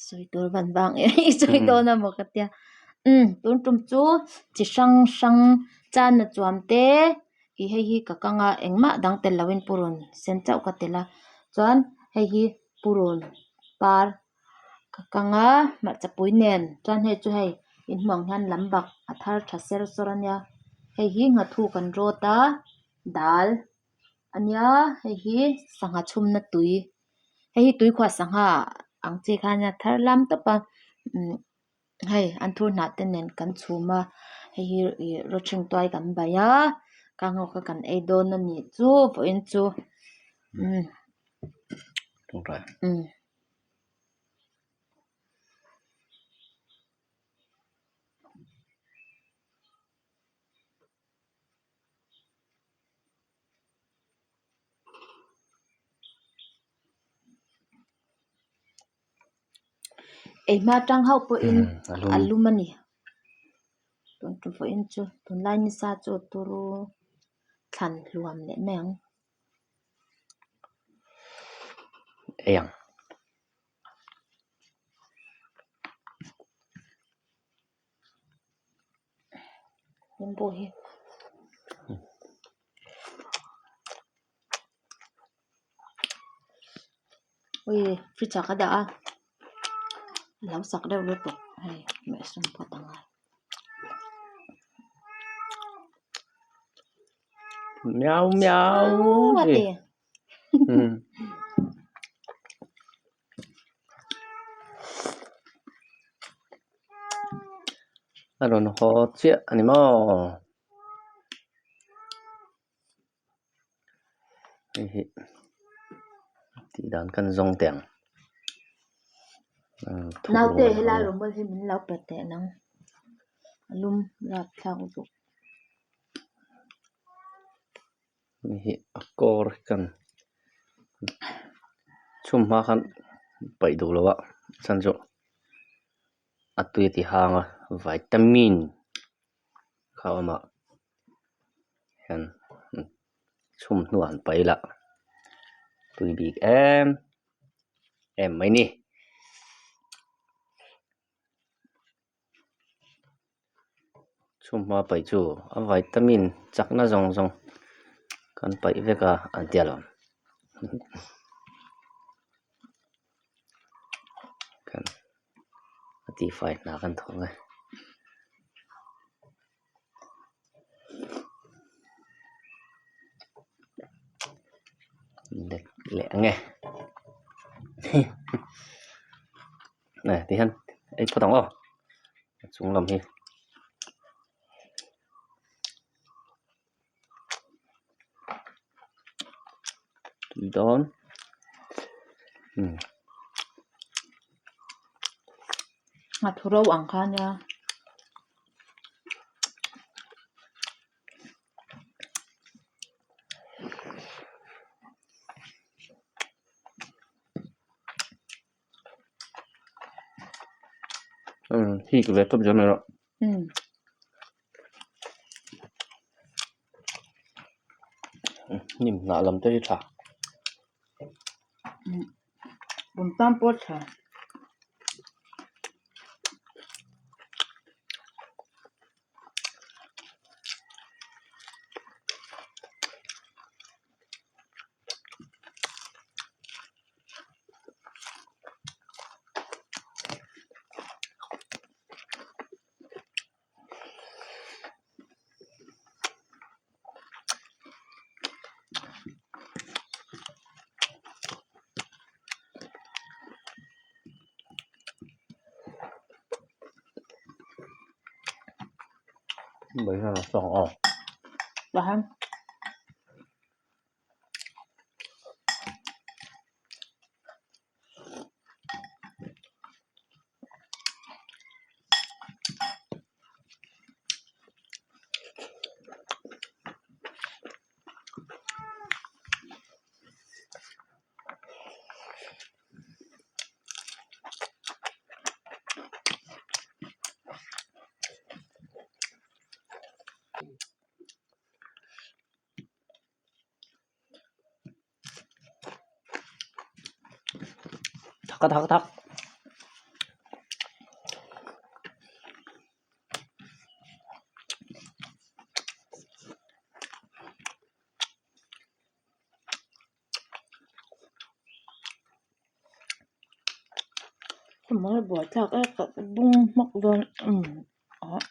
Sawi tur van vang em i sawi dawn a maw ka tia. Umm tun tum chu chi hrang hrang chana chuam te ih hei hi ka kang a engmah dang tel loin purun sen chauh ka tel a chuan hei hi purun par ka kang a hmarcha pui nen chuan hei chu hei inhmuh ang hian lam bak a thar tha ser sawr a nia hei hi nghathu kan rawt a dal a nia hei hi sangha chhumna tui hei hi tuikhuah sangha ang chi kha a nia thar lam tawp a umm hei an thur hnah te nen kan chhum a hei hi ih rawthing tuai kan bai a kang ho kha kan ei dawn a nih chu vawiin chu umm umm. Ei hma tang hauh pawhin a lum a ni tun tum pawhin chu tunlai nisa chu a turu thlan hluam leh mai ang. Ei ang. Nimbu hi ui fridge ah ka dah a a lo sak deuh lutuk hei mehsum phawt a ngai. Miau miau a ti. A rawn haw chiah a ni maw? Hei hi tih dan kan zawng teh ang. Naute helai rawmawl hi min lo pe teh nang a lum rapthlak lutuk. Hei hi a kawr kan chhum hma khan paih duh lo a chhan chu a tui a ti hang a vitamin kha a awm a hian chhum hnuah an paih lah tui bik em em mai ni. Chhumhma paih chu a vitamin chakna zawng zawng kan paih vek a an tia lo kan a tihfai hna kan thawk ang e. Let leh ang e nè ti hian ei phawt ang aw a chung lam hi tui dawn umm. A thu ro ang kha nia. Hik ve tawp zel mai rawh. Hnim hnah lam te hi tha. Pum tan pawh tha. Tahan. Thak a thak a thak. Khawmai buaithlak e ka bung hmak dawn umm ah.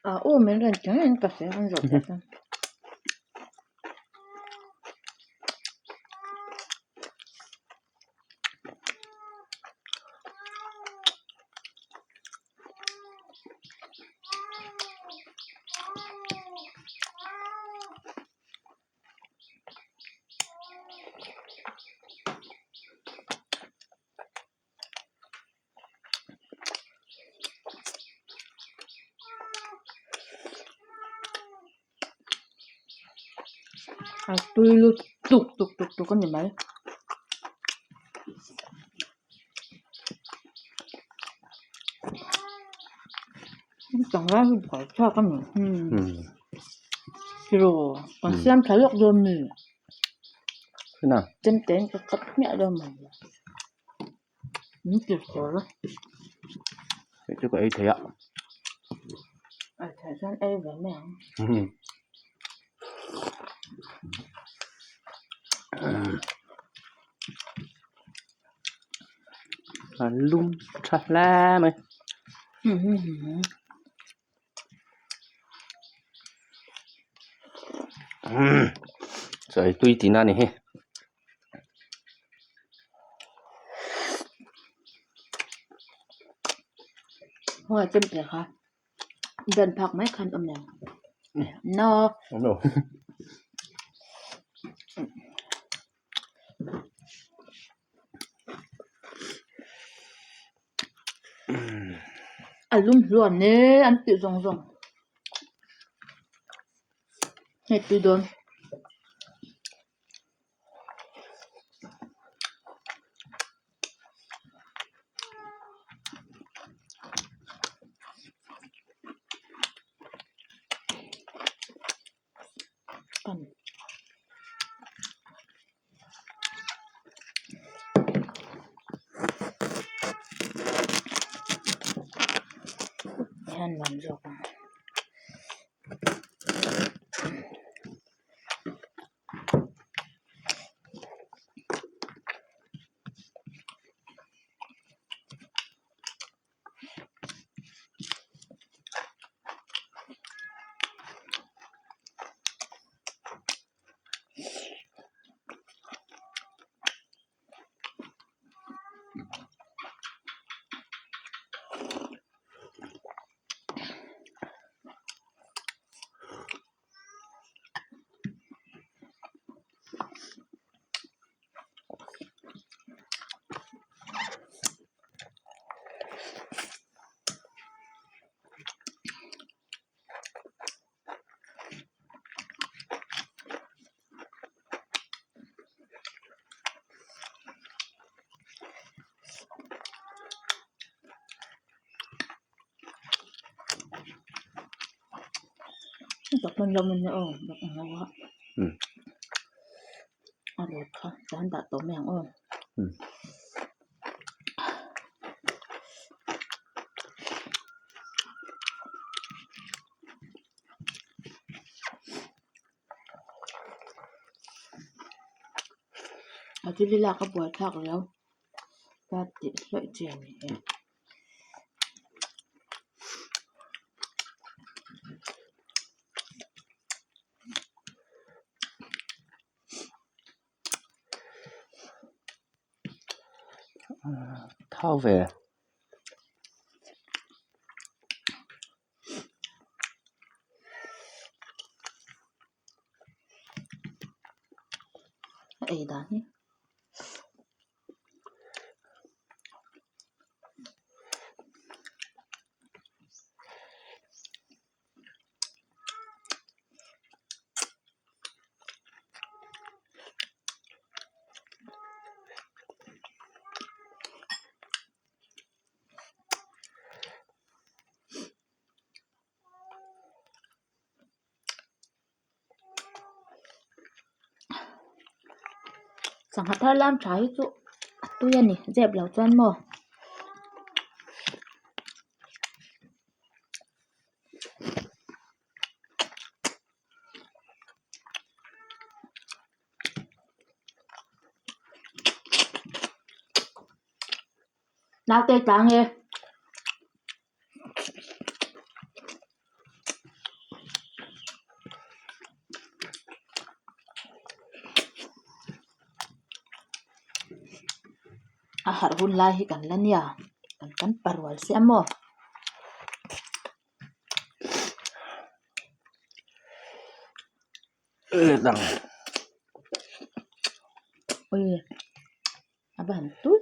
Ah aw min rawn ti reng ka hria an zawh tak a. A tui lut tuk tuk tuk tuk a ni mai. Tlangval hi buaithlak a ni tiraw kan siam tha lawk dawn mi chemte in ka cut hmiah dawn mawni min ti sual a hei chu ka ei thei a ei theih chuan ei ve mai ang. A lum tha hle mai. Chaw tui tihna a ni hi. Haw chem teh kha dan phak mai khan awm lo no. Awm lo. A lum hluan e an tih zawng zawng hei tui dawn. Hian nuam zawk ang. A rawt kha chuan dah tawh mai ang aw. A thil hi lak a buai thlak riau ta tih hlawih chi a ni e. Thau ve. A ei dan hi. Sangha thar lam tha hi chu a tui a ni zep lo chuan maw. Naute tlang e. A harh hun lai hi kan la nia kan kan parual sia maw. Ui a ban tui.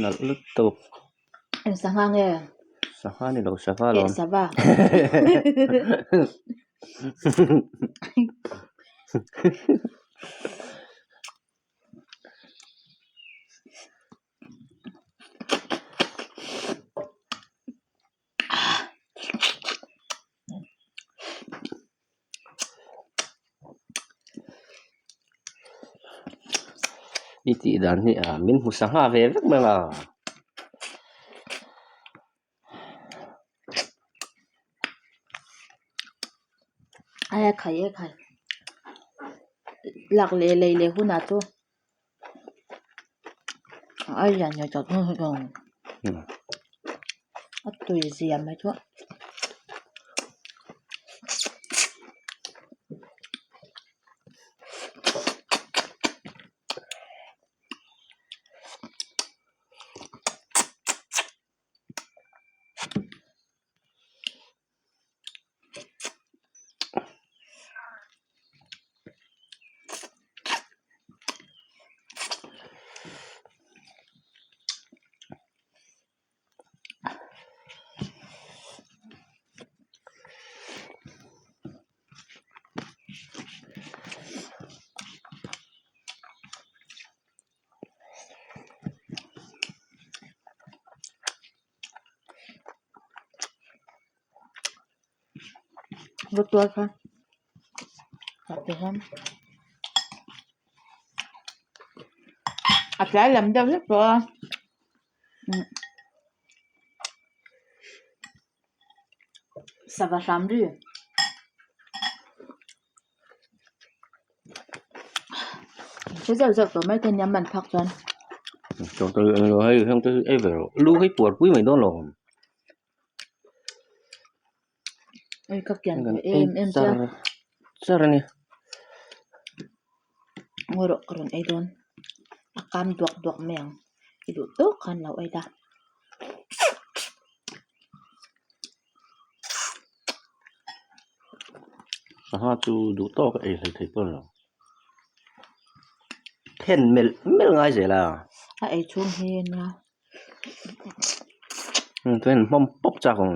Nalh lutuk. Eng sangha nge? Sangha ni lo sava alawm. Eh sava. I tih dan hi ah min hmu sangha ve vek mai ang a. Aia khai e khai lak leh lei leh hunah chu. A lian leh tawp hnu hi chuan a tui zia mai chu. Rutual kha tah te hian a tlai lam deuh hlek tawh a sava hram ri hre zeuh zeuh tawh mai te nia man phak chuan. Hei hei ve rawh lu hi puar pui mai dawn lo. Ui ka kian ve em em che a. Char a ni. Ngawi rawh ka rawn ei dawn. A kam duak duak mai ang. I duh tawk khan lo ei ta. Sangha chu duh tawk a ei hlei thei pawh a ni lo. Then melh melh ngai zel a. A ei chhung hi a nia. Chuan hmawm pawp chak ang.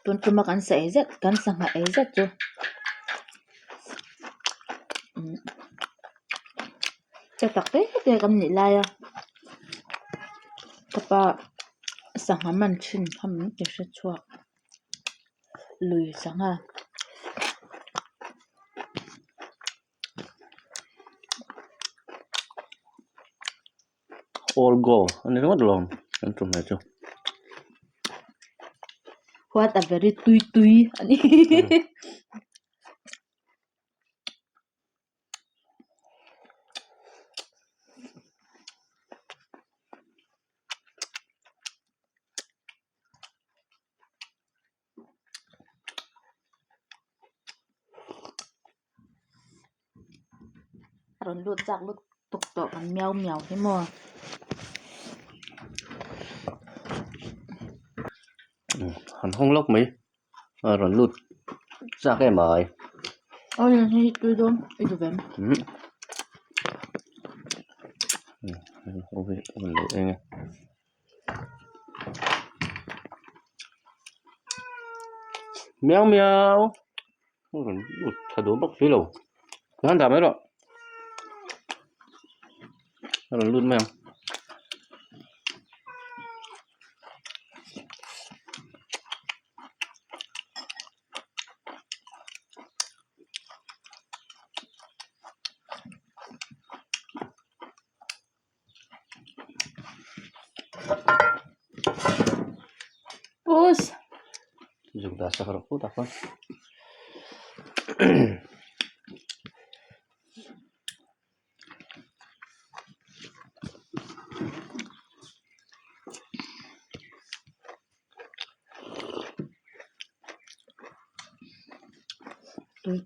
Tun tuma kan sa ei zet kan sangha ei zet chu che tak te te kan nih lai a ka pa sangha man thin kha min ti hre chhuak lui sangha. All go a ni ringawt lo kan tum ve chu. What a very tui tui a ni. A rawn lut chak lutuk tawh kan miau miau hi maw. Han hawng lawk mai a rawn lut chak em ai. Aw hei hi tui dawn i duh vem. Ho hi a rawn lo eng e. Miau miau a rawn lut tha duh bawk si lo tikhan dah mai rawh a rawn lut mai ang. Puss. Zuk dah sak rawh put a. Hei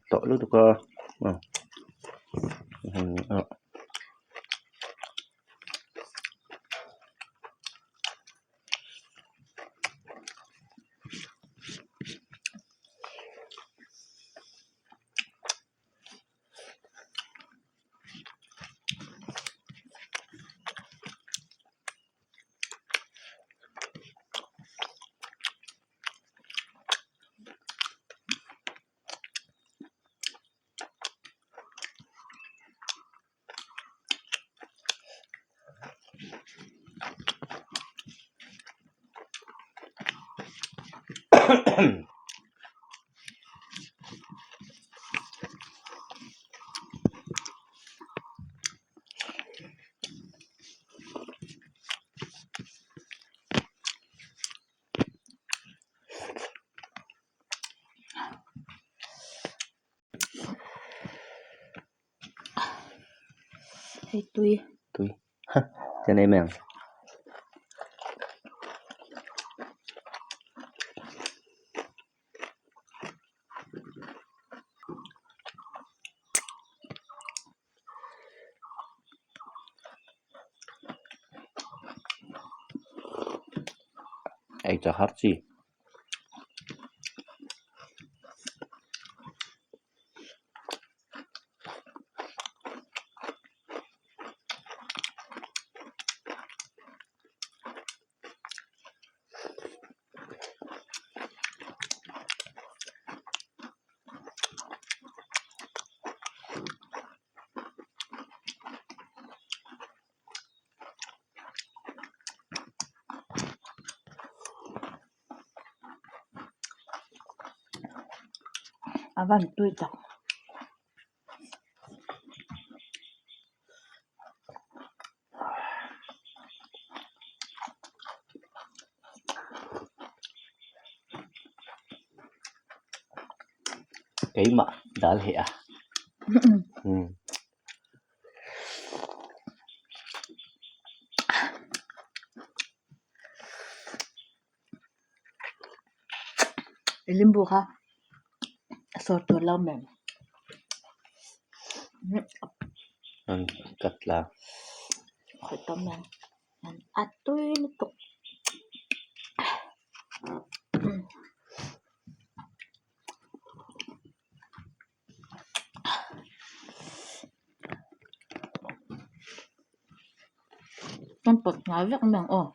tawh lutuk a aw. Hei tui. Tui. Ha, chen em em. Ei cha har chi. A van tui tak. Keimah dal heh a. Limbu kha a sawr tur lo mem. An cut la. Khawih tawh mai ang. A tui lutuk. Kan pawt nghal vek mai ang aw.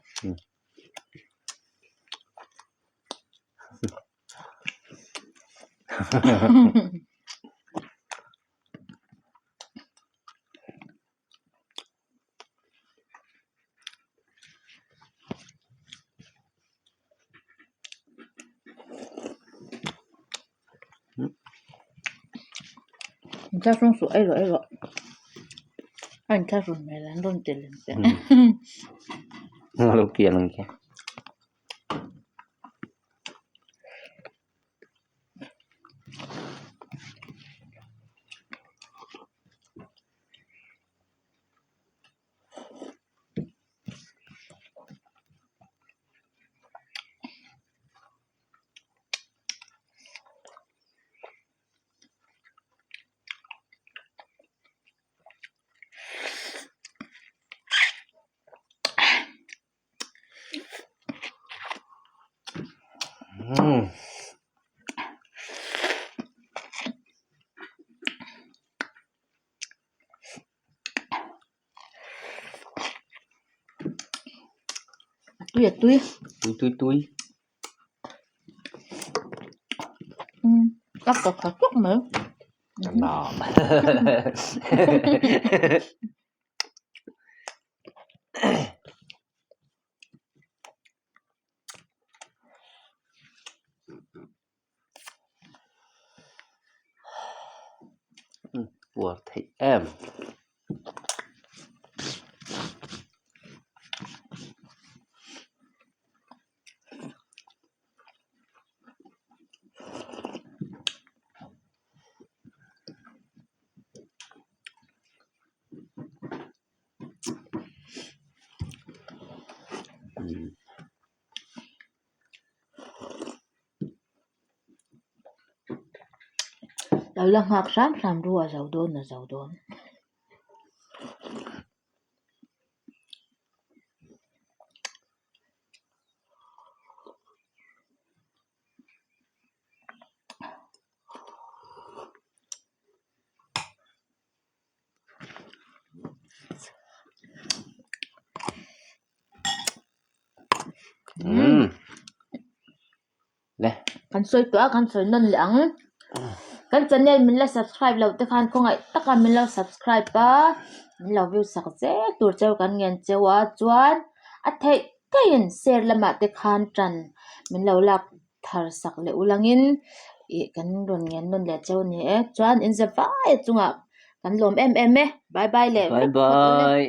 Inthlahrung suh ei rawh ei rawh. A inthlahrun hmel an rawn ti lem che. A lo pian ang khi. A tui a tui. Tui tui tui. A ka kha tawk mai. Nam. Puar theih em. Lo la nghak hram hram ru a zo dawn a zo dawn. Kan sawi tawh a kan sawi nawn leh ang kan channel min la subscribe loh te khan khawngaih taka min lo subscribe a min lo view sak zel tur cheu kan ngen cheu a chuan a theih theihin share lamah te khan tan min lo lak thar sak leh ulangin ih kan rawn ngen nawn leh cheu a ni e chuan in za vai chungah kan lawm em em e bye bye leh bye bye.